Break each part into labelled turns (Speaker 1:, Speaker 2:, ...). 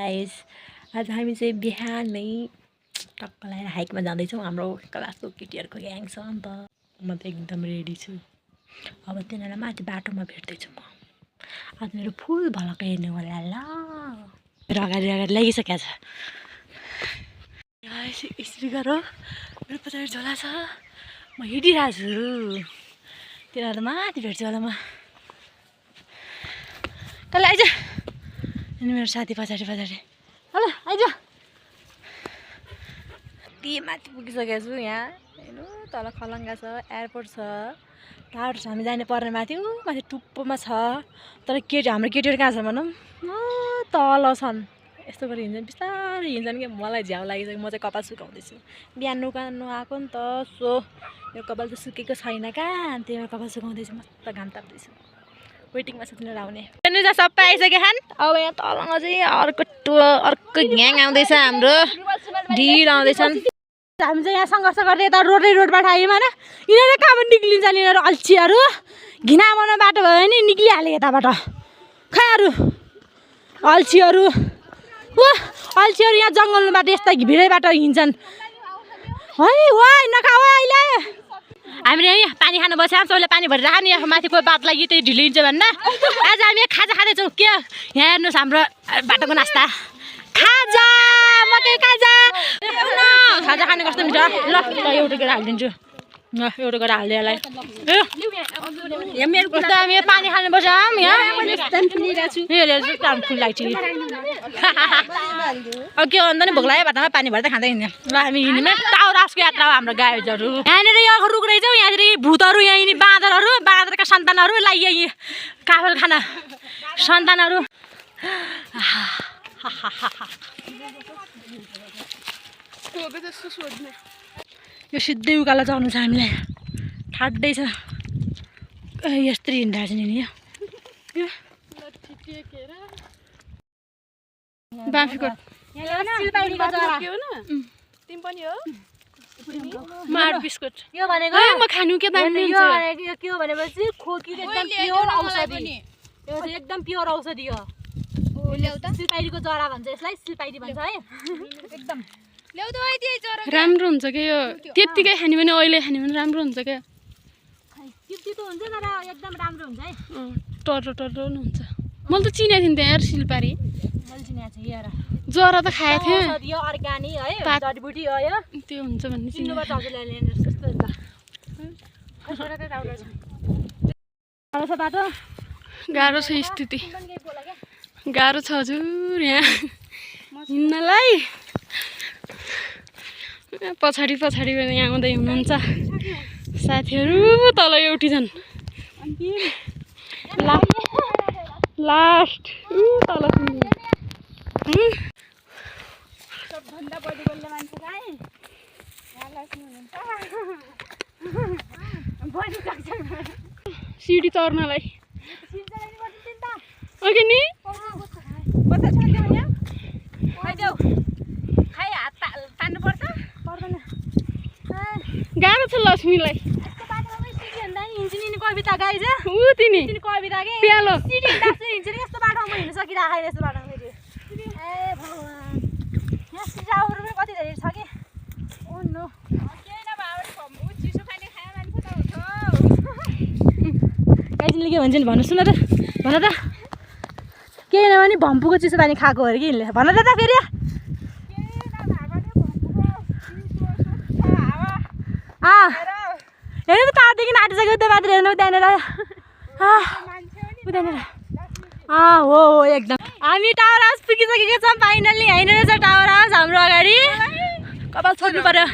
Speaker 1: Guys आज हामी चाहिँ बिहानै टक्क लगाएर हाइकमा जाँदैछौँ हाम्रो क्लासको केटीहरूको ग्याङ छ नि त म त एकदम रेडी छु अब तिनीहरूलाई माथि बाटोमा भेट्दैछु म आज मेरो फुल भलक हेर्ने होला ल मेरो अगाडि लागिसकेको छ स्पिकर हो मेरो पछाडि झोला छ म हिँडिरहेको छु तिनीहरू माथि भेट्छु होला म कल आइज अनि मेरो साथी पछाडि ल आइज ती माथि पुगिसकेको छु यहाँ हेर्नु तल खलङ्गा छ एयरपोर्ट छ टाढो छ हामी जाने पर्ने माथि माथि टुप्पोमा छ तर हाम्रो केटीहरू कहाँ छ भनौँ तल छन् यस्तो गरेर हिँड्छन् बिस्तारै हिँड्छन् कि मलाई झ्याउ लागिसक्यो म चाहिँ कपाल सुकाउँदैछु बिहान नुहाउनु आएको नि त सो यो कपाल त सुकेको छैन कहाँ त्यही भएर कपाल सुकाउँदैछु मस्त घाम ताप्दैछु वेटिङमा छ तिनीहरू आउने हेर्नु सबै आइसक्यो खान अब यहाँ तलमा चाहिँ अर्को ग्याङ आउँदैछ हाम्रो ढिल आउँदैछन् हामी चाहिँ यहाँ सङ्घर्ष गर्दै यता रोडबाट आयौँ होइन यिनीहरू कहाँबाट निक्लिन्छन् यिनीहरू अल्छीहरू घिनामना बाटो भयो नि निक्लिहाल्यो यताबाट खैहरू अल्छीहरू यहाँ जङ्गलबाट यस्ता भिडै बाटो हिँड्छन् है नखाऊ अहिले हामीले यहाँ पानी खानु बस्यो सबैले पानी भरेर राख्नु नि माथि कोही बात लागि त्यही ढिलो हिँड्छ भनेर आज हामी खाजा खाँदैछौँ के यहाँ हेर्नुहोस् हाम्रो बाटोको नास्ता खाजा मकै खाजा खाने कस्तो मिठो ल एउटा गरेर हालिदिन्छु एउटा गरेर हाल्दै यसलाई कस्तो हामी पानी खानु पर्छ यहाँ फुल लाग्छ अब के भन्दा नि भोक लाग्यो बाटोमा पानी भर्दै खाँदै हिँड्ने ल हामी हिँड्ने टाउरासको यात्रा हो हाम्रो गाईहरू यहाँनिर यो रुख रहेछ यहाँनिर भूतहरू यहाँ बाँदरका सन्तानहरू लागि काफल खान सन्तानहरू यो सिधै उकालो चढ्नु छ हामीलाई ठाड्दै छ यस्तै हिँड्दा छ नि बिस्कुट यो भनेको के हो भनेपछि खोकी एकदम प्योर औषधि हो सिलपाइरीको जरा भन्छ यसलाई सिलपाइरी भन्छ है एकदम
Speaker 2: राम्रो हुन्छ क्या यो त्यत्तिकै खाने भने अहिले खाने भने राम्रो हुन्छ क्या
Speaker 1: चिप्चितो हुन्छ तर एकदम राम्रो हुन्छ है
Speaker 2: टर्रो हुन्छ मैले त चिनेको थिएँ त्यहाँ सिलपारी
Speaker 1: मैले चिनेको छु यहाँ
Speaker 2: जरा त खाएको थिएँ
Speaker 1: यो अर्ग्यानिक है जडीबुटी हो यो
Speaker 2: त्यो हुन्छ भन्ने
Speaker 1: चिन्नुपर्छ हजुरले कस्तो हुन्छ बाटो
Speaker 2: गाह्रो छ स्थिति गाह्रो छ हजुर यहाँ हिँड्नलाई पछाडि यहाँ आउँदै हुनुहुन्छ साथीहरू तल एउटी छन् लास्ट तल सिडी चढ्नलाई ओके नि गाह्रो छ लक्ष्मीलाई
Speaker 1: कविता गाई
Speaker 2: तिनी
Speaker 1: कविता के
Speaker 2: प्यालो
Speaker 1: यस्तो बाटोमा हिँड्न सकिरहेको यस्तो बाटोमा ए भगवान् यहाँ पनि कति धेरै छ कि गाइजले के भन्छ नि भन्नुहोस् न त भन त केही नभने भम्पूको चिसो पानी खाएको अरे कि यिनले भन त फेरि हेर्नु त टाढोदेखि आँटिसक्यो त्यो मात्र हेर्नु त्यहाँनिर हो एकदम हामी टावर हाउस पुगिसकेको छौँ फाइनल्ली होइन रहेछ टावर हाउस हाम्रो अगाडि कपाल छोड्नु पर्यो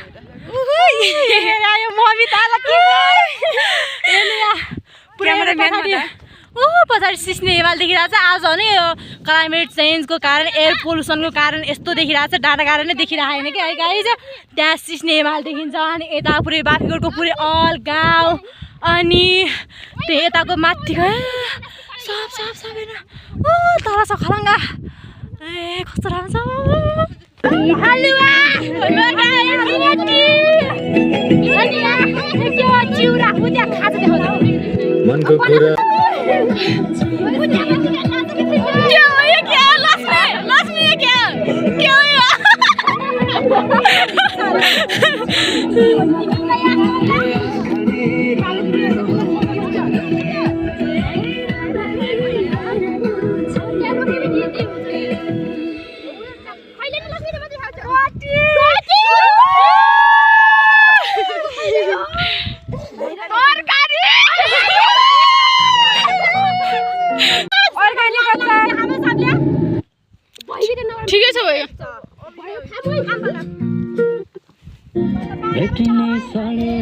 Speaker 1: पछाडि सिस्ने हिमाल देखिरहेको छ आज भने यो क्लाइमेट चेन्जको कारण एयर पोल्युसनको कारण यस्तो देखिरहेको छ डाँडा कारण नै देखिरहेको होइन कि है गाइज त्यहाँ सिस्ने हिमाल देखिन्छ अनि यता पुरै बाफीकोटको पुरै अल गाउँ अनि त्यो यताको माथि गयो सब होइन तल छ खलङ्गा ए कस्तो राम्रो
Speaker 3: मनको कुरा
Speaker 1: लक्ष्मी
Speaker 2: ठिकै छ भयो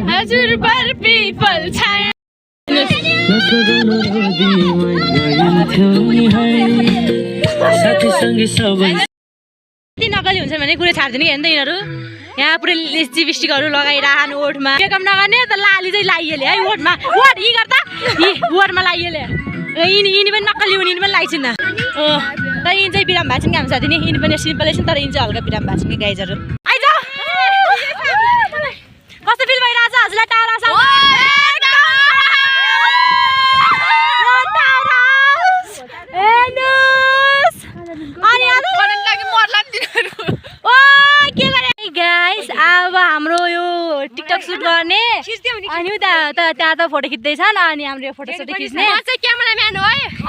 Speaker 2: हजुर पर पिपल छाया
Speaker 1: नकली हुन्छ भने कुरै छाड्दैन कि हेर्दै यिनीहरू यहाँ पुरै लिपस्टिकहरू लगाइरहनु ओठमा मेकअप नगर्ने त लाली चाहिँ लाइएले है ओठमा ओठ यी गर्दा यी ओठमा लाइएले यिनी पनि नक्कली हुने यिनी पनि लाइछन् तर यिनी चाहिँ बिराम भएको छन् कि हाम्रो साथी नि यिनी पनि सिम्पलै छन् तर यिनी चाहिँ हल्का बिराम भएको छन् कि गाइजहरू आइज कस्तो फिल भइरहेछ हजुरलाई टाढा छ गाइस अब हाम्रो यो टिकटक सुट गर्ने अनि त्यहाँ त फोटो खिच्दैछन् अनि हाम्रो यो फोटो सोटो खिच्ने
Speaker 2: क्यामेराम्यान हो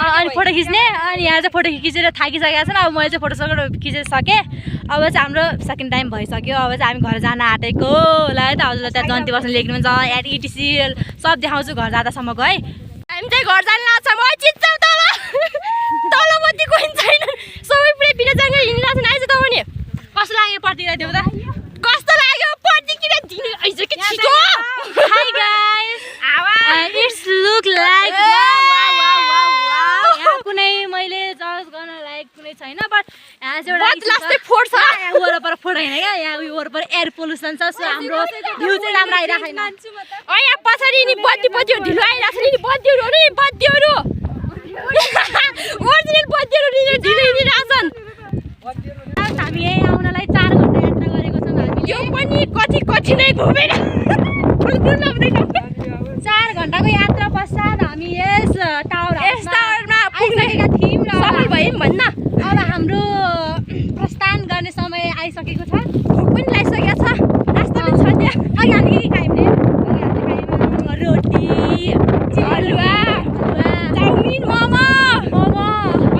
Speaker 1: अनि फोटो खिच्ने अनि यहाँ चाहिँ फोटो खिचेर थाकिसकेका छन् अब मैले चाहिँ फोटो सोटो खिचिसकेँ अब चाहिँ हाम्रो सेकेन्ड टाइम भइसक्यो अब चाहिँ हामी घर जान आँटेको ल है त हजुरलाई त्यहाँ जन्ती बस्न लेख्नुहुन्छ एड इटिसी सब देखाउँछु घर जाँदासम्मको है
Speaker 2: हामी चाहिँ घर जान लाग्छ म चित्छौँ तल तल बत्ती कोही छैन सबै पुरै बिना जाँगर हिँडिरहेको छन् आइज तपाईँ
Speaker 1: कस्तो लाग्यो पर्तिर देऊ त
Speaker 2: कस्तो लाग्यो पर्ति किन दिनु आइज के छिटो
Speaker 1: high guys it's look like यहाँ कुनै मैले जज गर्न लायक कुनै छैन बट यहाँ चाहिँ एउटा
Speaker 2: लास्टै फोड छ
Speaker 1: वरपर फोड होइन क्या यहाँ उयो वरपर एयर पोल्युसन छ सो हाम्रो भ्यू चाहिँ राम्रो आइरहेको छैन
Speaker 2: यहाँ पछाडि नि बत्तीहरू ढिलो आइरहेको छ नि बत्तीहरू नि बत्तीहरू ओरिजिनल बत्तीहरू ढिलो हिँडिरहेको छन्
Speaker 1: हामी यहीँ आउनलाई 4 घन्टा यात्रा गरेको छौँ हामीले
Speaker 2: यो पनि कति कठिनाइ घुमेर
Speaker 1: 4 घन्टाको यात्रा पश्चात हामी यस टावरमा पुगिसकेका थियौँ र
Speaker 2: सफल भयौँ भन्न
Speaker 1: अब हाम्रो प्रस्थान गर्ने समय आइसकेको छ
Speaker 2: भोक पनि लागिसकेको छ नास्ता पनि छ त्यहाँ
Speaker 1: अघि हामी के खायौँ नि रोटी
Speaker 2: हलुवा चाउमिन मोमो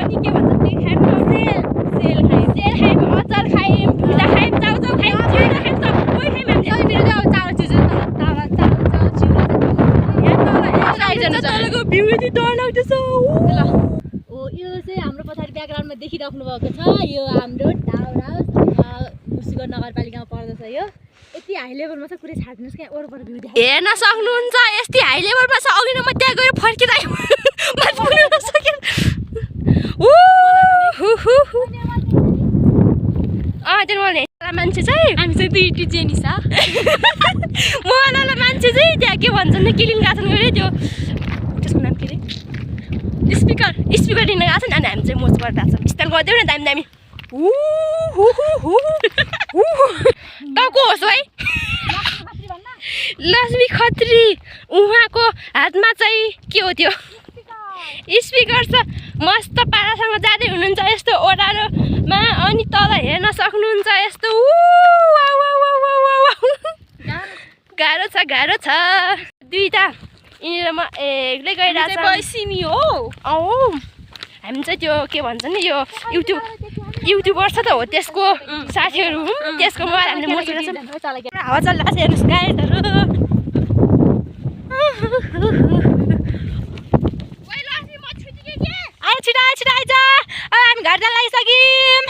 Speaker 2: अनि के भन्छ त्यो खायौँ सेल खायौँ अचार खायौँ भुजा खायौँ चाउचाउ खायौँ चिउरा खायौँ सबै खायौँ हामीले
Speaker 1: मेरो चाहिँ चाउर चिज
Speaker 2: तलको भ्यू यति डर लाग्दैछ
Speaker 1: ल ओ यो चाहिँ हाम्रो पछाडि ब्याकग्राउन्डमा देखिराख्नु भएको छ यो हाम्रो टावर हाउस मुसिगढ नगरपालिकामा पर्दछ यो यति हाई लेभलमा छ कुरै छाड्दिनुहोस् क्या वरपर भ्यू देखाइ
Speaker 2: हेर्न सक्नुहुन्छ यस्तै हाई लेभलमा छ अघि म त्यहाँ गएर फर्किँदा पुग्न नसकेँ मान्छे चाहिँ हामी चाहिँ दुईटी जेनी छ मलाई मान्छे चाहिँ त्यहाँ के भन्छन् किलिङ गएको छन् गरे त्यो त्यसको नाम के अरे स्पिकर दिन गएको छन् अनि हामी चाहिँ मोच गरिरहेको छौँ स्टाइल गरिदेऊ न दामी दामी टाउको होस् है लक्ष्मी खत्री उहाँको हातमा चाहिँ के हो त्यो स्पिकर छ मस्त पारासँग जाँदै हुनुहुन्छ यस्तो ओह्रालोमा अनि तल हेर्न सक्नुहुन्छ यस्तो गाह्रो छ दुईटा यिनीहरू म एक्लै गइरहेको हो हामी चाहिँ त्यो के भन्छ नि यो युट्युबर छ त हो त्यसको साथीहरू त्यसको मोबाइल हामीले मोचेको छ
Speaker 1: हावा चलिरहेको छ हेर्नुहोस् गाइजहरू छिटो आइज अब हामी घर जान लागिसक्यौँ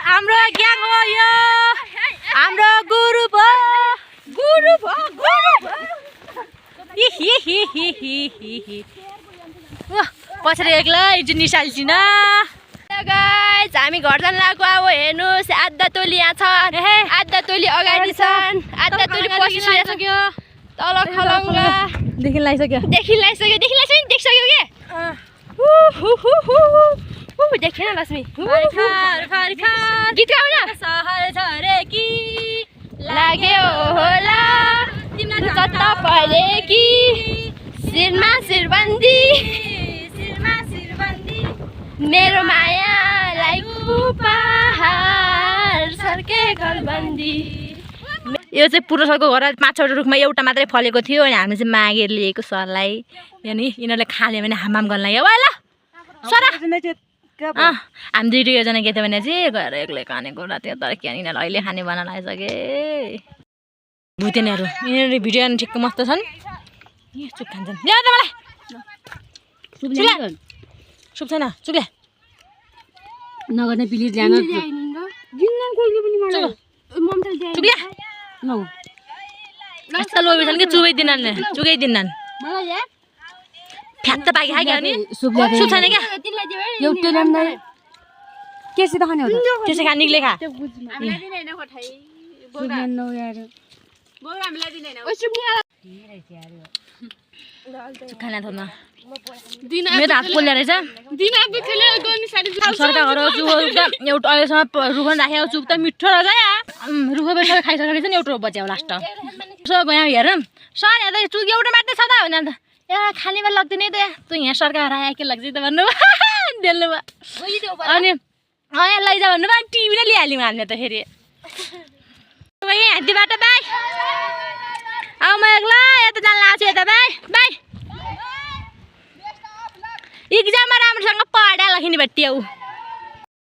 Speaker 1: हाम्रो ग्याङ हो यो हाम्रो ग्रुप हो पछाडि एक्लै निसाल्छिन
Speaker 2: गाइस हामी घर जान लागेको अब हेर्नुहोस् आधा तोली यहाँ छ आधा तोली अगाडि छन् आधा तोली पछि सकिसक्यो तल खलङ्गा
Speaker 1: देखिन लागिसक्यो
Speaker 2: के देखेन लक्ष्मी गीत गाउन
Speaker 1: सहर झरे कि
Speaker 2: लाग्यो होला चट्टा परे कि शिरमा शिरबन्दी मेरो मायालाई उपहार फर्के घरबन्दी।
Speaker 1: यो चाहिँ पुरोसरको घर 5-6वटा रुखमा एउटा मात्रै फलेको थियो अनि हामीले चाहिँ मागेर लिएको सरलाई। यो नि यिनीहरूले खाल्यो भने हामहाम गर्न लाग्यो ल सर। हामी 2-2 जना के थियो भने चाहिँ गएर एक्लै खाने कुरा थियो तर के यिनीहरूले अहिले खाने बनाउन आइसके भुतेनीहरू। यिनीहरू भिडियो गर्नु ठिक्क मस्त छन्। चुप खान्छन् ल्या त मलाई सुप छैन चुप्ले
Speaker 3: नगर्ने प्लिज ल्यान
Speaker 1: चुप्ले यस्ता लोभी छन् कि चुबाइदिनन् चुगाइदिनन् फ्यात्त पाकी खायो नि सुप छैन क्या
Speaker 3: एउटा ल्याउँदा केसी त खाने हो त
Speaker 1: त्यसै खा निक्ले खा खाना थोमा मेरो हात पोल्ने रहेछ सरका घर एउटा अहिलेसम्म रुख राखेको चुक त मिठो रहेछ या रुख बेर खाइसकेको रहेछ नि एउटा बच्याउ लास्ट यसो यहाँ हेरौँ सर यहाँ त चुक एउटा मात्रै छ त भने अन्त यहाँ खानेमा लाग्दैन त तँ यहाँ सरकार आयो के लाग्छ त भन्नु डेल्नु भयो अनि यहाँ लैजा भन्नु भयो टिभी नै लिइहाल्यौँ हामीले त फेरि हात्तीबाट बाई अब म एक्ला यता जान लाग्छु यता बाई बाई इक्जाममा राम्रोसँग पढाएर लखिने भट्टी आऊ